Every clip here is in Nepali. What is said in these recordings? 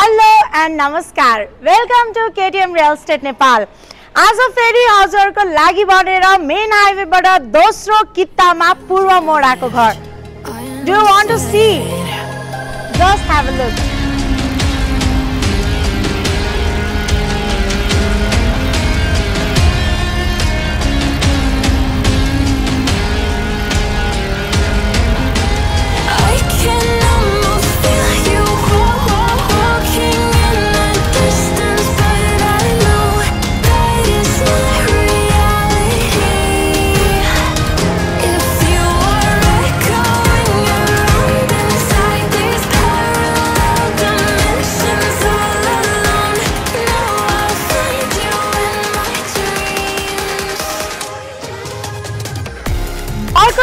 Hello and namaskar. Welcome to KTM Real Estate Nepal. आज फेरि हजुरको लागि बढेर मेन हाइवेबाट दोस्रो कित्तामा पूर्व मोडाको घर. Do you want to see? Just have a look.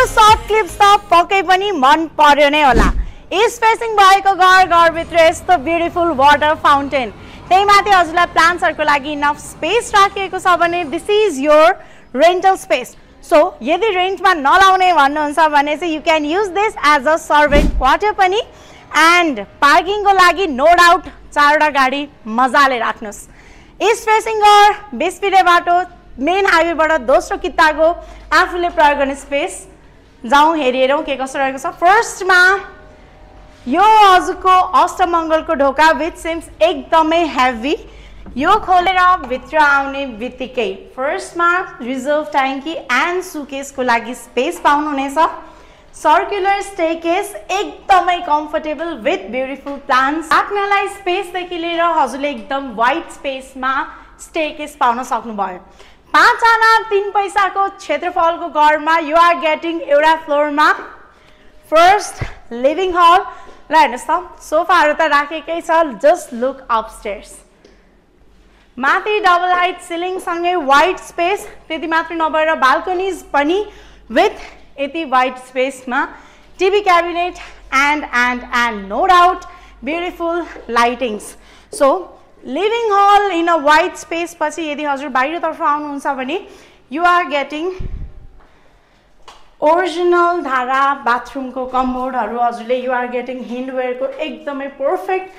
Short clips त पक्कै पनि मन पर्यो नै होला. इस्ट फेसिङ भएको घरभित्र यस्तो ब्युटिफुल वाटर फाउन्टेन, त्यही माथि हजुरलाई प्लान्ट्सहरुको लागि इनफ स्पेस राखिएको छ भने this is your rental space. So यदि रेन्टमा नलाउने भन्नुहुन्छ भने चाहिँ you can use this as a servant quarter पनि. एन्ड पार्किङको लागि नो डाउट 4वटा गाडी मजाले राख्नुस्. इस्ट फेसिङ घर, बेसपिरे बाटो, मेन हाइवेबाट दोस्रो कित्ताको आफूले प्रयोग गर्ने स्पेस. जाउँ हेरौँ के कसो रहेको छ. फर्स्टमा यो हजुरको अष्टमङ्गलको ढोका विथ सिम्स एकदमै हेभी. यो खोलेर भित्र आउने बित्तिकै फर्स्टमा रिजर्भ ट्याङ्की एन्ड सुकेसको लागि स्पेस पाउनुहुनेछ. सर्कुलर स्टेकेस एकदमै कम्फर्टेबल विथ ब्युटिफुल प्लान्ट्स. राख्नलाई स्पेसदेखि लिएर हजुरले एकदम वाइड स्पेसमा स्टेकेस पाउन सक्नुभयो. 5 आना 3 पैसाको क्षेत्रफलको घरमा यु आर गेटिङ एउटा फ्लोरमा फर्स्ट लिभिङ हल. ल हेर्नुहोस् त, सोफाहरू त राखेकै छ. Just look upstairs. माथि डबल हाइट सिलिङसँगै वाइड स्पेस. त्यति मात्र नभएर बाल्कनीज पनि विथ यति वाइड स्पेसमा TV cabinet and no doubt beautiful lightings. So living hall in a wide space पछि यदि हजुर बाहिरतर्फ आउनुहुन्छ भने यु आर गेटिङ ओरिजिनल धारा बाथरुमको कम्बोर्डहरू हजुरले यु आर गेटिङ हिन्डवेयरको एकदमै पर्फेक्ट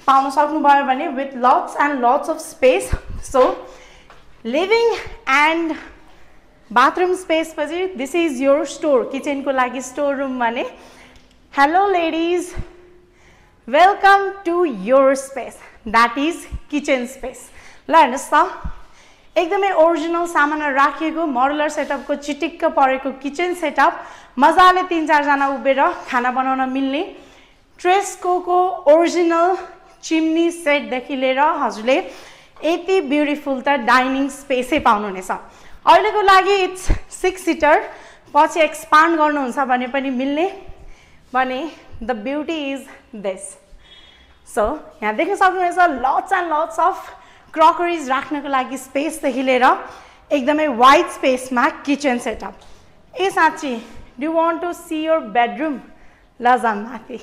पाउन सक्नुभयो भने with lots and lots of space. So living and bathroom space पछि दिस इज योर स्टोर. किचनको लागि स्टोर रुम भने hello ladies, welcome to your space, that is kitchen space. ल हेर्नुहोस् त, एकदमै ओरिजिनल सामानहरू राखिएको मोडुलर सेटअपको चिटिक्क परेको किचन सेटअप. मजाले 3-4 जना उभिएर खाना बनाउन मिल्ने ट्रेस्कोको ओरिजिनल चिम्नी सेटदेखि लिएर हजुरले यति ब्युटिफुल त डाइनिङ स्पेसै पाउनुहुनेछ. अहिलेको लागि इट्स 6 सिटर. पछि एक्सपान्ड गर्नुहुन्छ भने पनि मिल्ने. भने the beauty is this. So यहाँ देख्न सक्नुहुनेछ lots and lots of crockeries राख्नको लागि स्पेसदेखि लिएर एकदमै वाइड स्पेसमा किचन सेटअप. ए साँच्ची, do want to see your bedroom? ल जाउँ माथि.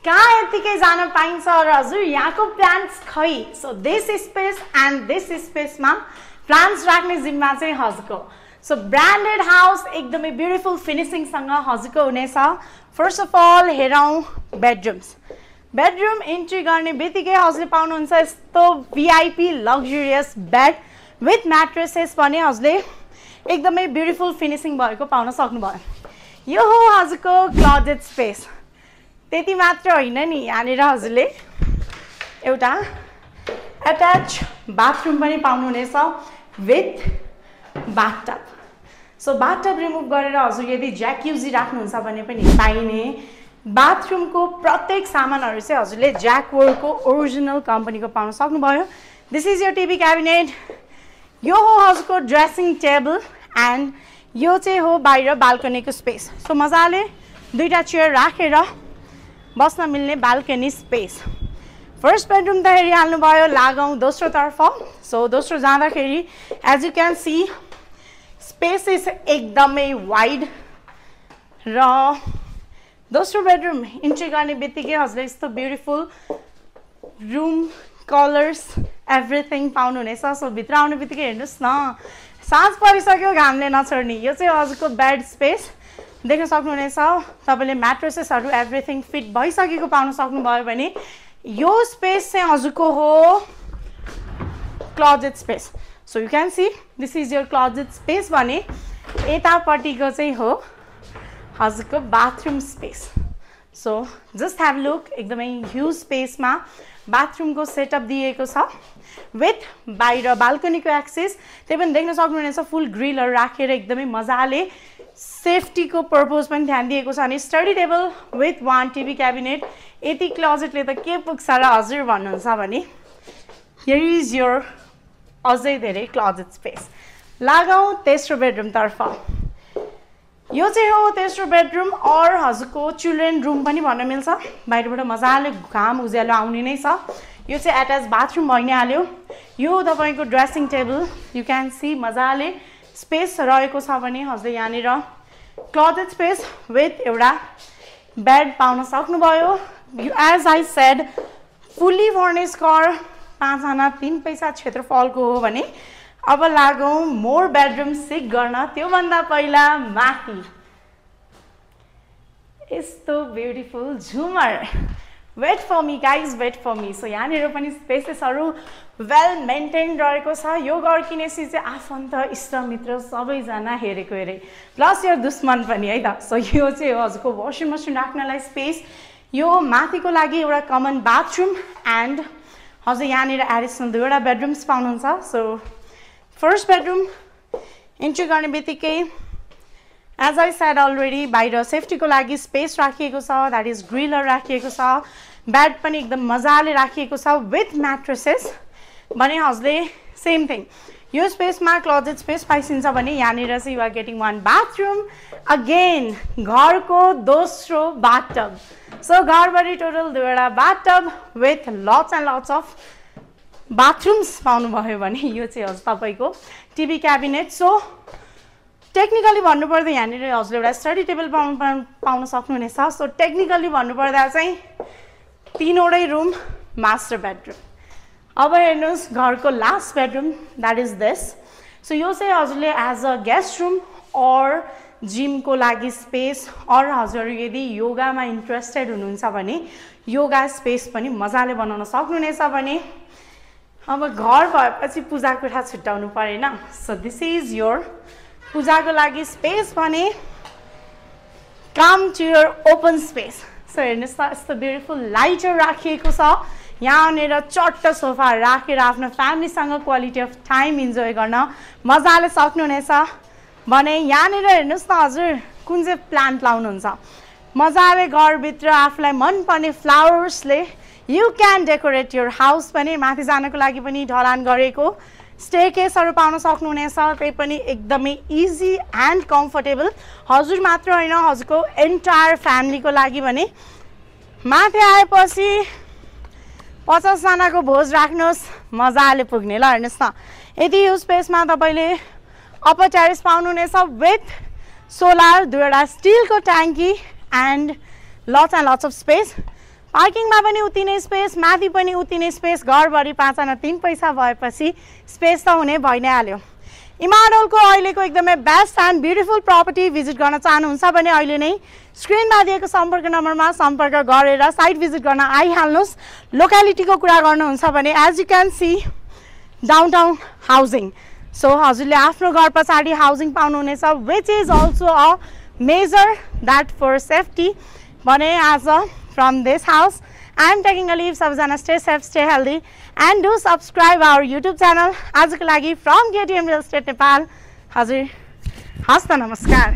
कहाँ यतिकै जान पाइन्छ र हजुर, यहाँको प्लान्ट्स खै. So this space and this स्पेसमा प्लान्ट्स राख्ने जिम्मा चाहिँ हजुरको. सो ब्रान्डेड हाउस एकदमै ब्युटिफुल फिनिसिङसँग हजुरको हुनेछ. फर्स्ट अफ अल हेरौँ बेडरुम्स. बेडरुम इन्ट्री गर्ने बित्तिकै हजुरले पाउनुहुन्छ यस्तो भिआइपी लग्जरियस बेड विथ म्याट्रेसेस पनि हजुरले एकदमै ब्युटिफुल फिनिसिङ भएको पाउन सक्नुभयो. यो हो हजुरको क्लोजेट स्पेस. त्यति मात्र होइन नि, यहाँनिर हजुरले एउटा एट्याच बाथरुम पनि पाउनुहुनेछ with bathtub. So bathtub remove गरेर हजुर यदि ज्याक्युजी राख्नुहुन्छ भने पनि पाइने. बाथरुमको प्रत्येक सामानहरू चाहिँ हजुरले ज्याकवरको ओरिजिनल कम्पनीको पाउन सक्नुभयो. This is your TV cabinet. यो हो हजुरको ड्रेसिङ टेबल एन्ड यो चाहिँ हो बाहिर बाल्कनीको स्पेस. सो मजाले 2टा चेयर राखेर बस्न मिल्ने बाल्कनी स्पेस. फर्स्ट बेडरुम त हेरिहाल्नुभयो. लागौँ दोस्रोतर्फ. सो दोस्रो जाँदाखेरि as you can see space is एकदमै वाइड. र दोस्रो बेडरुम इन्ट्री गर्ने बित्तिकै हजुरले यस्तो ब्युटिफुल रुम कलर्स एभ्रिथिङ पाउनुहुनेछ. सो भित्र आउने बित्तिकै हेर्नुहोस् न, साँझ परिसक्यो, घामले नछोड्ने. यो चाहिँ हजुरको बेड स्पेस. देख्न सक्नुहुनेछ तपाईले म्याट्रेसेसहरु एभ्रीथिङ फिट भइसकेको पाउन सक्नुभयो भने यो स्पेस चाहिँ हजुरको हो closet space. So you can see this is your closet space भने यतापट्टिको चाहिँ हो हजुरको bathroom space. So just have look एकदमै ह्युज स्पेसमा बाथरुमको सेटअप दिएको छ विथ बाहिर बाल्कनीको एक्सेस. त्यही पनि देख्न सक्नुहुनेछ फुल ग्रिलहरू राखेर एकदमै मजाले सेफ्टीको पर्पज पनि ध्यान दिएको छ. अनि study table with 1 TV cabinet. यति क्लोजेटले त के पुग्छ र हजुर भन्नुहुन्छ भने हियर इज योर अझै धेरै क्लोजेट स्पेस. लागौँ तेस्रो बेडरुमतर्फ. यो चाहिँ हो तेस्रो बेडरुम और हजुरको चिल्ड्रेन रुम पनि भन्न मिल्छ. बाहिरबाट मजाले घाम उज्यालो आउने नै छ. यो चाहिँ एट्याच बाथरुम भइ नै हाल्यो. यो तपाईँको dressing table you can see मजाले स्पेस रहेको छ भने हजुरले यहाँनिर क्लोजेट स्पेस विथ एउटा बेड पाउन सक्नुभयो. As I said fully furnished घर 5 आना 3 पैसा क्षेत्रफलको हो भने अब लागौँ मोर बेडरुम सिक गर्न. त्योभन्दा पहिला माथि यस्तो ब्युटिफुल झुमर. Wait for me guys, wait for me. So यहाँनिर पनि स्पेसेसहरू वेल मेन्टेन रहेको छ. यो घर किनेपछि चाहिँ आफन्त इष्टमित्र सबैजना हेरेको हेरे प्लस यो दुश्मन पनि है त. सो यो चाहिँ हो हजुरको वासिङ मसिन राख्नलाई स्पेस. यो माथिको लागि एउटा कमन बाथरुम एन्ड हजुर यहाँनिर एडिसनल 2वटा बेडरुम्स पाउनुहुन्छ. सो फर्स्ट बेडरुम इन्ट्री गर्ने बित्तिकै एज आई सेड अलरेडी बाहिर सेफ्टीको लागि स्पेस राखिएको छ. द्याट इज ग्रिलर राखिएको छ. बेड पनि एकदम मजाले राखिएको छ विथ म्याट्रेसेस भने हजुरले सेम थिङ यो स्पेसमा क्लोजेट स्पेस पाइसिन्छ भने यहाँनिर चाहिँ युआर गेटिङ 1 बाथरुम. अगेन घरको दोस्रो बाथटब. सो घरभरि टोटल 2वटा bathtub with lots and lots of bathrooms पाउनुभयो भने यो चाहिँ हजुर तपाईँको टिभी क्याबिनेट. सो टेक्निकली भन्नुपर्दा यहाँनिर हजुरले एउटा स्टडी टेबल पाउन सक्नुहुनेछ. सो टेक्निकली भन्नुपर्दा चाहिँ 3वटै रुम मास्टर बेडरुम. अब हेर्नुहोस् घरको last bedroom that is this. So यो चाहिँ हजुरले एज अ गेस्ट रुम और जिमको लागि स्पेस और हजुरहरू यदि योगामा इन्ट्रेस्टेड हुनुहुन्छ भने योगा स्पेस पनि मजाले बनाउन सक्नुहुनेछ भने अब घर भएपछि पूजा कोठा छुट्याउनु परेन. सो दिस इज योर पूजाको लागि स्पेस भने come to your open space. So हेर्नुहोस् त यस्तो ब्युटिफुल लाइटहरू राखिएको छ. यहाँनिर चट्ट सोफा राखेर आफ्नो फ्यामिलीसँग क्वालिटी अफ टाइम इन्जोय गर्न मजाले सक्नुहुनेछ भने यहाँनिर हेर्नुहोस् न हजुर कुन चाहिँ प्लान्ट लाउनुहुन्छ. मजाले घरभित्र आफूलाई मनपर्ने फ्लावर्सले you can decorate your house पनि. माथि जानको लागि पनि ढलान गरेको स्टेकेसहरू पाउन सक्नुहुनेछ. त्यही पनि एकदमै इजी एन्ड कम्फर्टेबल. हजुर मात्र होइन हजुरको एन्टायर फ्यामिलीको लागि भने माथि आएपछि 50 जनाको भोज राख्नुहोस् मजाले पुग्ने. ल हेर्नुहोस् न यदि यो स्पेसमा तपाईँले अप्पर टेरेस पाउनुहुनेछ विथ सोलर 2वटा स्टिलको ट्याङ्की and lots and lots of space. पार्किङमा पनि उति नै स्पेस, माथि पनि उति नै स्पेस. घरभरि 5 आना 3 पैसा भएपछि स्पेस त हुने भइ नै हाल्यो. इमाडोलको अहिलेको एकदमै best and beautiful property visit गर्न चाहनुहुन्छ भने अहिले नै स्क्रिनमा दिएको सम्पर्क नम्बरमा सम्पर्क गरेर साइट भिजिट गर्न आइहाल्नुहोस्. लोकालिटीको कुरा गर्नुहुन्छ भने as you can see downtown housing. So हजुरले आफ्नो घर पछाडि हाउसिङ पाउनुहुनेछ which is also a major that for safety भने as a from this house. I am taking a leave. Sabajana stay safe, stay healthy and do subscribe our YouTube channel. Ajko लागि from KTM Real Estate Nepal. Hazir. Hasta namaskar.